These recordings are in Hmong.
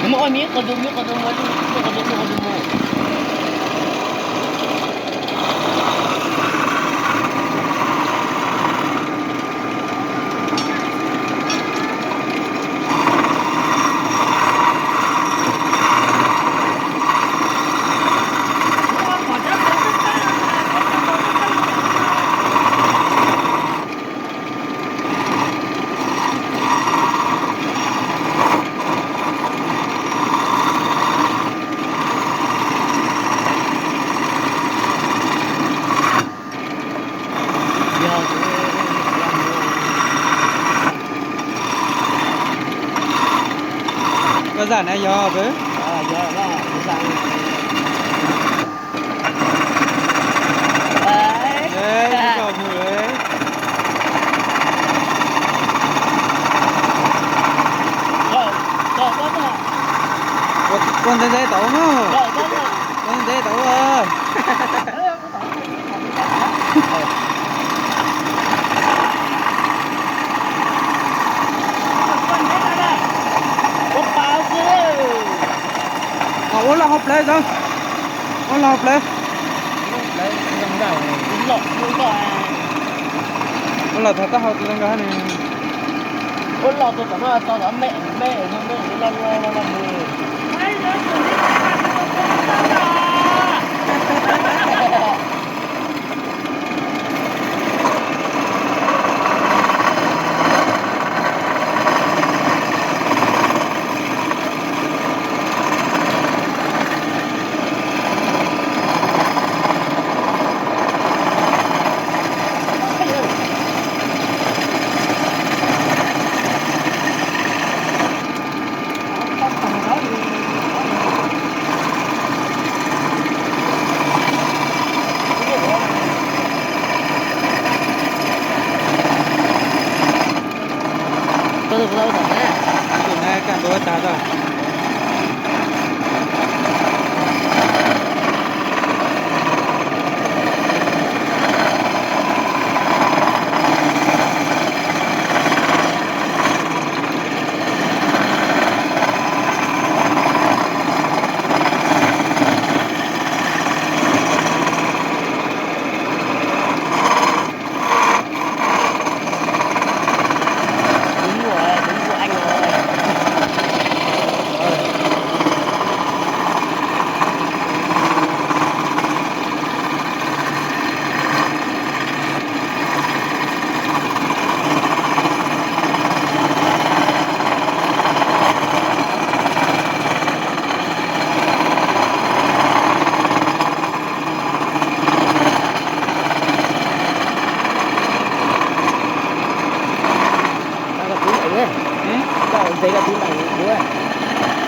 Muaj ua miv qos tus, miv qos tus mus, miv qos tus, miv qos tus mus. Koj zam na yog peb. Koj ntev ntev tau no. Koj ntev ntev tau. Ua loj hauv plawv xwb. Ua loj hauv plawv. Ua loj tag tab hau tus nkag ne. Ua loj tus tom no tau tom me me me loj loj loj mus. Koj tus puas tau ua tom ne? Tus ne kaj ntua tag tag.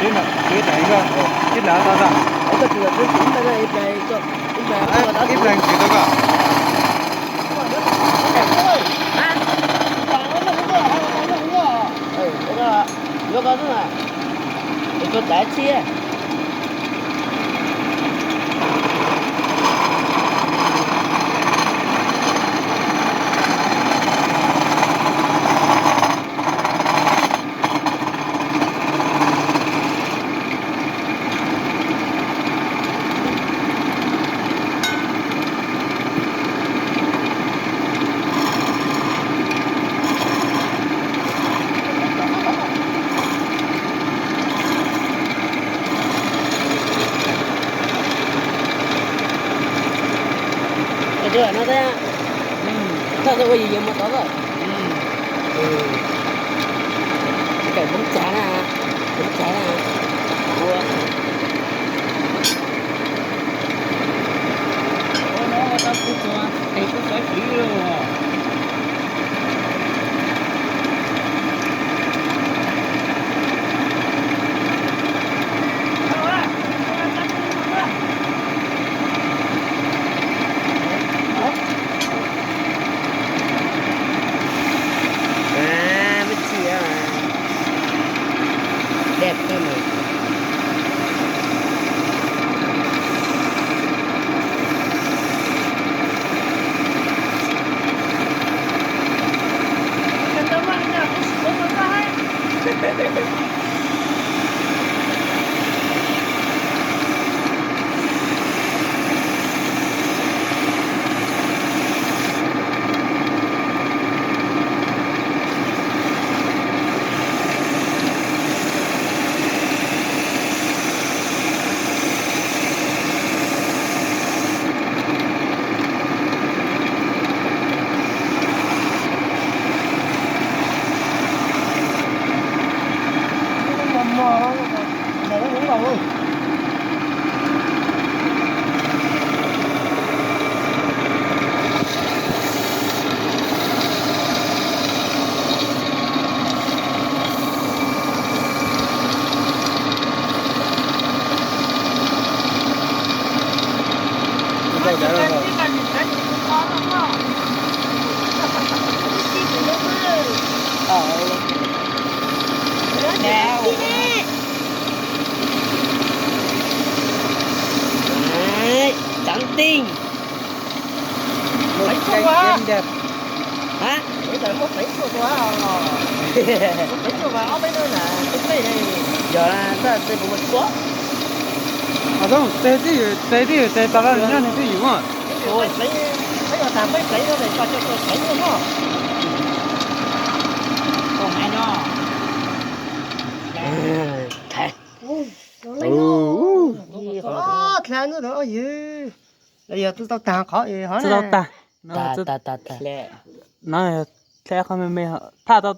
Tib nta, tib nta, tib nta, tib nta, tib nta, tib nta, tib nta, tib nta, tib nta, tib nta, tib nta. Koj twb ua no thiab, koj twb ua yus yus mus tod koj. Kawm poob tsav na, poob tsav na. Ua no tau kuv txog tes kuv xov xwm los. Maiv txhia mas, dej pheej mas. Trắng tinh. Một cây kiếm đẹp. Hả? Yog là ta, ta cũng một số. Tes twb yus, tes twb yus tes tas los nws nyob nws twb yus mas. Thla, yog twb tau tag qhov ho na. Tag, tag, tag. No, thla qhov me me, thaj tau,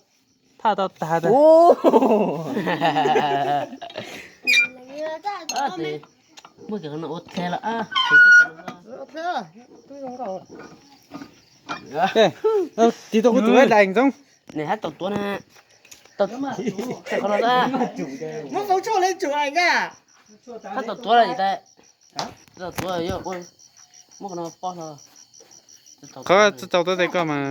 thaj tau tag tas. Muaj cov no ua thla los. Tiv tau kuv tus daim ntxoov. Nws hab tau tuav na. Tau, tau qhov no. Muab tau tshuaj le tsum ais na. Hab tau tuav lawm tas. Tau tuav yog muab qhov no pob hlo. Qhov tau tuav tes koj mas.